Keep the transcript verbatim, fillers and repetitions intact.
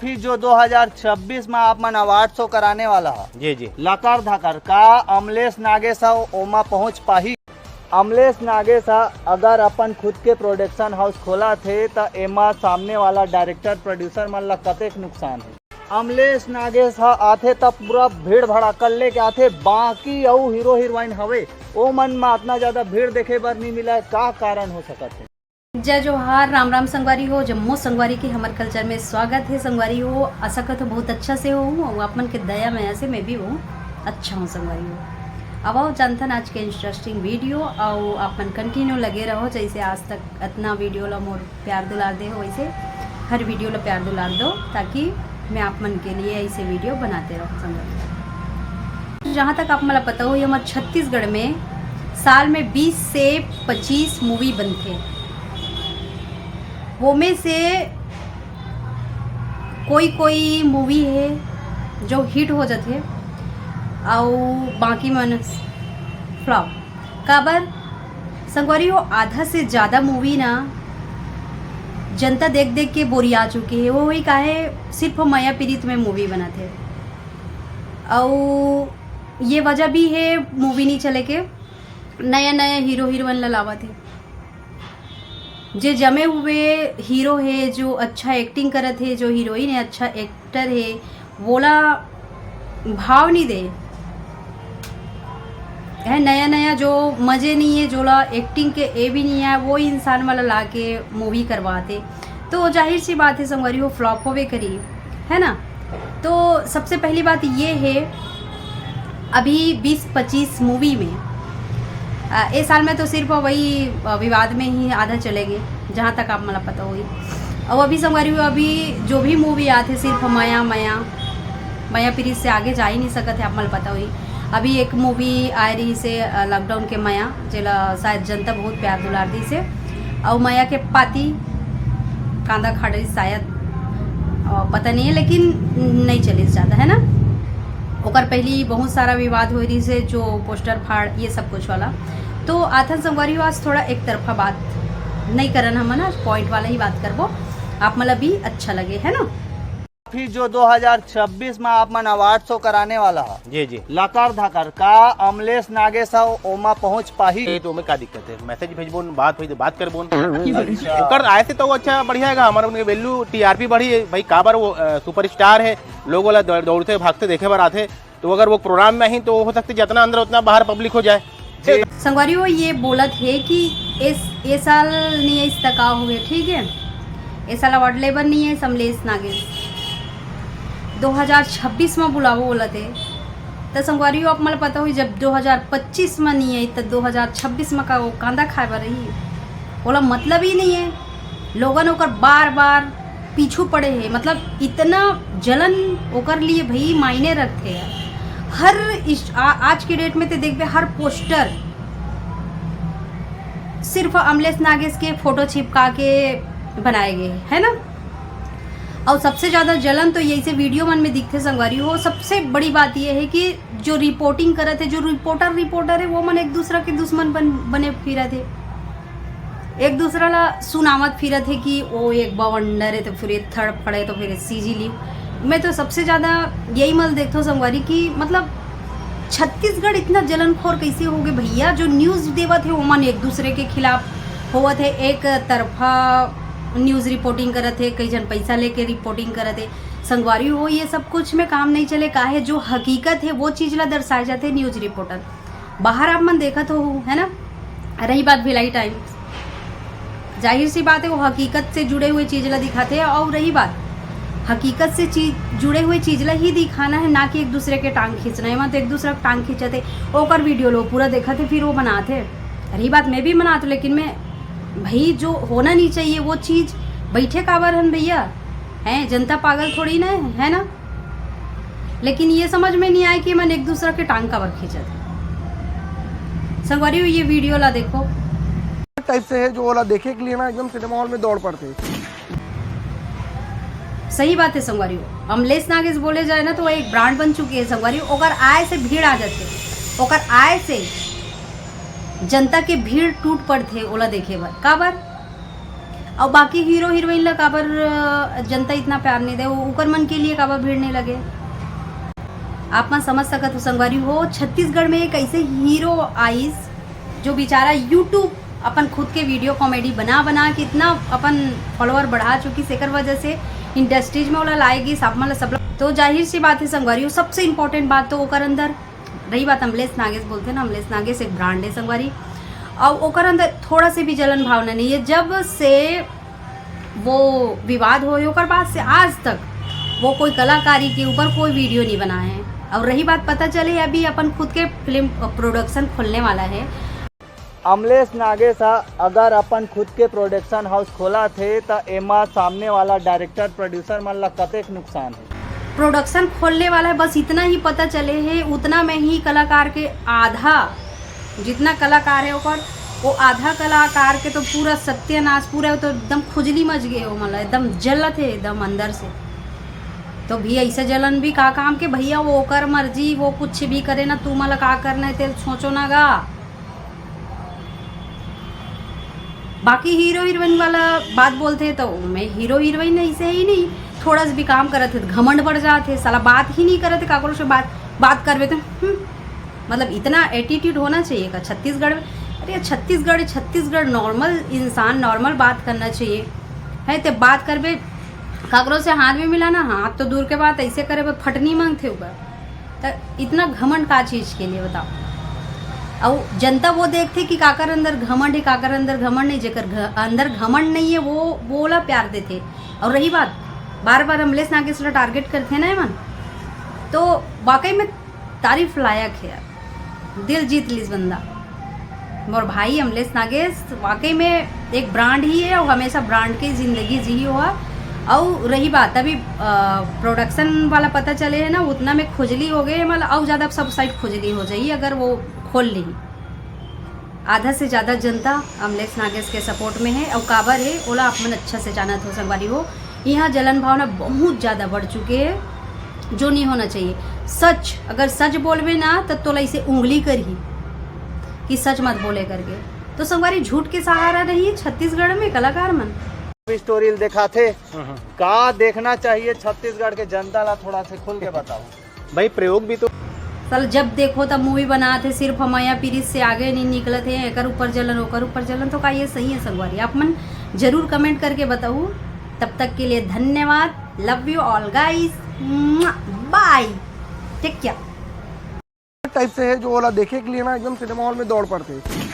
अभी जो दो हज़ार छब्बीस में आप मन अवार्ड शो कराने वाला है, जी, जी। लकर धकर, का अमलेश नागेश ह ओमा पहुंच पाही? अमलेश नागेश ह अगर अपन खुद के प्रोडक्शन हाउस खोला थे, त एमा सामने वाला डायरेक्टर प्रोड्यूसर मन ला कतेक नुकसान है? अमलेश नागेश ह आथे, त पूरा भीड़ भड़ाका लेके आथे, बाकी अउ हीरो हीरोइन हवे, ओ मन म अतना ज्यादा भीड़ देखे बर नहीं मिला, का कारण हो सकत है? जय जोहार, राम राम संगवारी हो, जम्मो संगवारी के हमर कल्चर में स्वागत है। संगवारी हो, आशा करत हो बहुत अच्छा से हो, अउ आप मन के दया मया से मैं भी हूँ अच्छा हूँ संगवारी हो। अब आओ जानथन आज के इंटरेस्टिंग वीडियो, अउ आप मन कंटिन्यू लगे रहो, जैसे आज तक इतना वीडियो ला मोर प्यार दुलार दे हो, वैसे हर वीडियो ला प्यार दुलार दो, ताकि मैं आप मन के लिए ऐसे वीडियो बनाते रहूँ संगवारी हो। जहाँ तक आप मन ला पता हो, ये हमर छत्तीसगढ़ में साल में बीस से पच्चीस मूवी बनथे, वो में से कोई कोई मूवी है जो हिट हो जाथे, अउ बाकी मन फ्लॉप। काबर संगवारी हो, आधा से ज्यादा मूवी ना जनता देख देख के बोरिया चुके है। वो वही काहे सिर्फ मया पीरित में मूवी बनाथे, अउ ये वजह भी है मूवी नहीं चले के, नया नया हीरो हीरोइन ला लावत है। जे जमे हुए हीरो है, जो अच्छा एक्टिंग करत है, जो हीरोइन है, अच्छा एक्टर है, वोला भाव नहीं दे है। नया नया जो मजे नहीं है, जोला एक्टिंग के ए भी नहीं है, वो इंसान वाला ला के मूवी करवाते, तो जाहिर सी बात है संगवारी, वो फ्लॉप होवे करी, है ना? तो सबसे पहली बात ये है, अभी बीस पच्चीस मूवी में, अ, ए साल में तो सिर्फ वही, अ, विवाद में ही आधा चले गए, जहाँ तक आप मला पता होई। और अभी संगवारी हो, अभी जो भी मूवी आते सिर्फ मया मया, मया पीरित से आगे जा ही नहीं सकत है, आप मला पता होई। अभी एक मूवी आए रही से, अ, लॉकडाउन के मया, जेला शायद जनता बहुत प्यार दुलार दी से, और मया के पाती कांदा खा डरी शायद, अ, पता नहीं है, लेकिन नहीं चलिस ज्यादा, है ना? ओकर पहली बहुत सारा विवाद हो रही से, जो पोस्टर फाड़, ये सब कुछ वाला। तो आथन संगवारी हो, आज थोड़ा एक तरफा बात नहीं करन हमन, आज पॉइंट वाला ही बात करबो, आप मला भी अच्छा लगे, है ना? फिर जो दो हज़ार छब्बीस में आप मन अवार्ड शो कराने वाला है, जी, जी। लकर धकर, का अमलेश नागेश ह ओमा पहुंच पाही? ये तो ओमे का दिक्कत है, मैसेज भेजबो न, बात होई तो बात करबो न। अच्छा। ओकर आए से तो वो अच्छा बढ़िया है, हमर उनके वैल्यू, टीआरपी बढ़ी है भाई, काबर वो, अ, सुपरस्टार है, लोग वाला दौड़-, दौड़ते भागते देखे बर आथे, तो अगर वो प्रोग्राम में ही तो हो सकते जितना अंदर उतना बाहर पब्लिक हो जाए। जी। संगवारी हो ये बोलत है कि इस, ये साल नहीं है, इस तक आओ हुए, ठीक है, ये साल अवार्ड लेबर नहीं है अमलेश नागेश, दो हज़ार छब्बीस में बुलावो बोलत है। तो संगवारी हो, आप मला पता हुई, जब दो हज़ार पच्चीस में नहीं आई, तो दो हज़ार छब्बीस में का वो कांदा खाए बर रही? बोला मतलब ही नहीं है। लोगन ओकर बार बार पीछू पड़े हैं, मतलब इतना जलन ओकर लिए भाई मायने रखते हैं। हर इस, आ, आज के डेट में ते देखबे, हर पोस्टर सिर्फ अमलेश नागेश के फोटो चिपका के बनाए गए, है ना? और सबसे ज्यादा जलन तो यही से वीडियो मन में दिखते संगवारी हो। सबसे बड़ी बात यह है कि जो रिपोर्टिंग करत है, जो रिपोर्टर रिपोर्टर है, वो मन एक दूसरा के दुश्मन बन, बने फिरत है, एक दूसरा ला सुनावत फिरत है कि वो एक बवंडर है, तो फिर ये थर्ड फड़े, तो फिर ये सीजी ली। मैं तो सबसे ज्यादा यही मल देखथो संगवारी कि मतलब छत्तीसगढ़ इतना जलनखोर कैसे हो गए भैया? जो न्यूज देवत है, वो मन एक दूसरे के खिलाफ होवत है, एक तरफा न्यूज रिपोर्टिंग करत है, कई जन पैसा लेके रिपोर्टिंग करत है। संगवारी हो, ये सब कुछ में काम नहीं चले, काहे जो हकीकत है वो चीज ला दर्शाए जाते न्यूज रिपोर्टर। बाहर आप मन देखत हो, है ना? रही बात भिलाई टाइम्स, जाहिर सी बात है वो हकीकत से जुड़े हुए चीज ला दिखाते हैं। और रही बात हकीकत से चीज, जुड़े हुए चीज ला ही दिखाना है, ना कि एक दूसरे के टांग खींचना है। वहाँ तो एक दूसरे के टांग खींचते, ओकर वीडियो लो पूरा देखते, फिर वो बनाते। रही बात मैं भी बनाते, लेकिन मैं भाई जो होना नहीं चाहिए वो चीज बैठे काबर हन भैया? हैं, जनता पागल थोड़ी ना है, है ना? लेकिन ये समझ में नहीं आया कि मन एक दूसरा के टांग काबर खींचत है। संगवारी हो, ये वीडियो ला देखो। टाइप से है जो ओला देखे के लिए ना एकदम सिनेमा हॉल में दौड़ पड़ते हैं। सही बात है संगवारी हो, अमलेश नागेश बोले जाए ना तो वो एक ब्रांड बन चुकी है संगवारी हो। ओकर आए से भीड़ आ जाते, ओकर आए से जनता के भीड़ टूट पड़ते ओला देखे बर। काबर? अउ बाकी हीरो हीरोइन ला काबर, अ, जनता इतना प्यार नहीं दे, वो ओकर मन के लिए काबर भीड़ नहीं लगे? आप मन समझ सकत हो संगवारी हो, छत्तीसगढ़ में एक ऐसे हीरो आइस, जो बेचारा YouTube अपन खुद के वीडियो कॉमेडी बना बना के इतना अपन फॉलोअर बढ़ा चुकी, सेकर वजह से इंडस्ट्रीज में ओला लाए गिस, आप मन ला सब ला। तो जाहिर सी बात है संगवारी हो, सबसे इंपॉर्टेंट बात तो ओकर अंदर रही बात अमलेश नागेश बोलते ना, अमलेश नागेश एक ब्रांड है संगवारी, और ओकर अंदर थोड़ा से भी जलन भावना नहीं है। जब से वो विवाद होए, ओकर बाद से आज तक वो कोई कलाकारी के ऊपर कोई वीडियो नहीं बनाए हैं। और रही बात पता चले, अभी अपन खुद के फिल्म प्रोडक्शन खोलने वाला है। अमलेश नागेश हा अगर अपन खुद के प्रोडक्शन हाउस खोला थे, त एमा सामने वाला डायरेक्टर प्रोड्यूसर मन ला कतेक नुकसान है? प्रोडक्शन खोलने वाला है, बस इतना ही पता चले है, उतना में ही कलाकार के आधा, जितना कलाकार है ओकर, वो आधा कलाकार के तो पूरा सत्यानाश, पूरा तो एकदम खुजली मच गए हो, मतलब एकदम जलत है एकदम अंदर से। तो भी ऐसे जलन भी का काम के भैया, वो ओकर मर्जी, वो कुछ भी करे ना, तू मला का करना है तेल सोचो ना गा। बाकी हीरो हीरोइन वाला बात बोलते तो मैं हीरो हीरोइन ऐसे ही नहीं, थोड़ा सा भी काम करत है तो घमंड बढ़ जाते, साला बात ही नहीं करते काकरो से, बात बात करबे तो हम्म, मतलब इतना एटीट्यूड होना चाहिए का छत्तीसगढ़ में? अरे छत्तीसगढ़, छत्तीसगढ़ नॉर्मल इंसान नॉर्मल बात करना चाहिए है। ते बात करबे काकरो से हाथ भी मिला ना, हाथ तो दूर के बात, ऐसे करे पर फटनी मांगते ऊपर। तो इतना घमंड का चीज के लिए बताओ? और जनता वो देखते कि काकर अंदर घमंड है, काकर अंदर घमंड नहीं, जेकर घ-, अंदर घमंड नहीं है वो वो ओला प्यार देते। और रही बात बार बार अमलेश नागेश ला टारगेट करते ना एमन, तो वाकई में तारीफ लायक है यार, दिल जीत लीस बंदा। मोर भाई अमलेश नागेश वाकई में एक ब्रांड ही है और हमेशा ब्रांड की जिंदगी जी हुआ। और रही बात अभी प्रोडक्शन वाला पता चले है ना, उतना में खुजली हो गए, मतलब और ज्यादा सब साइड खुजली हो जाइए अगर वो खोल ली। आधा से ज्यादा जनता अमलेश नागेश के सपोर्ट में है और काबर है ओला आप मन अच्छा से जानत हो संगवारी हो। यहाँ जलन भावना बहुत ज्यादा बढ़ चुके है, जो नहीं होना चाहिए। सच अगर सच बोलबे ना तो तोला इसे उंगली करही कि सच मत बोले करके। तो संगवारी झूठ के सहारा रही है छत्तीसगढ़ में कलाकार मन। स्टोरी दिखाते, का देखना चाहिए छत्तीसगढ़ के जनता ला, थोड़ा से खुल के बताओ। भाई प्रयोग भी तो। साला जब देखो तब मूवी बनात हे, सिर्फ मया पीरित से आगे नहीं निकलत हे, एकर ऊपर जलन ओकर ऊपर जलन। तो का ये सही है संगवारी? आप मन जरूर कमेंट करके बताओ। तब तक के लिए धन्यवाद, love you all guys, bye, take care। Type से है जो वाला देखे के लिए ना एकदम सिनेमा हॉल में दौड़ पड़ते हैं।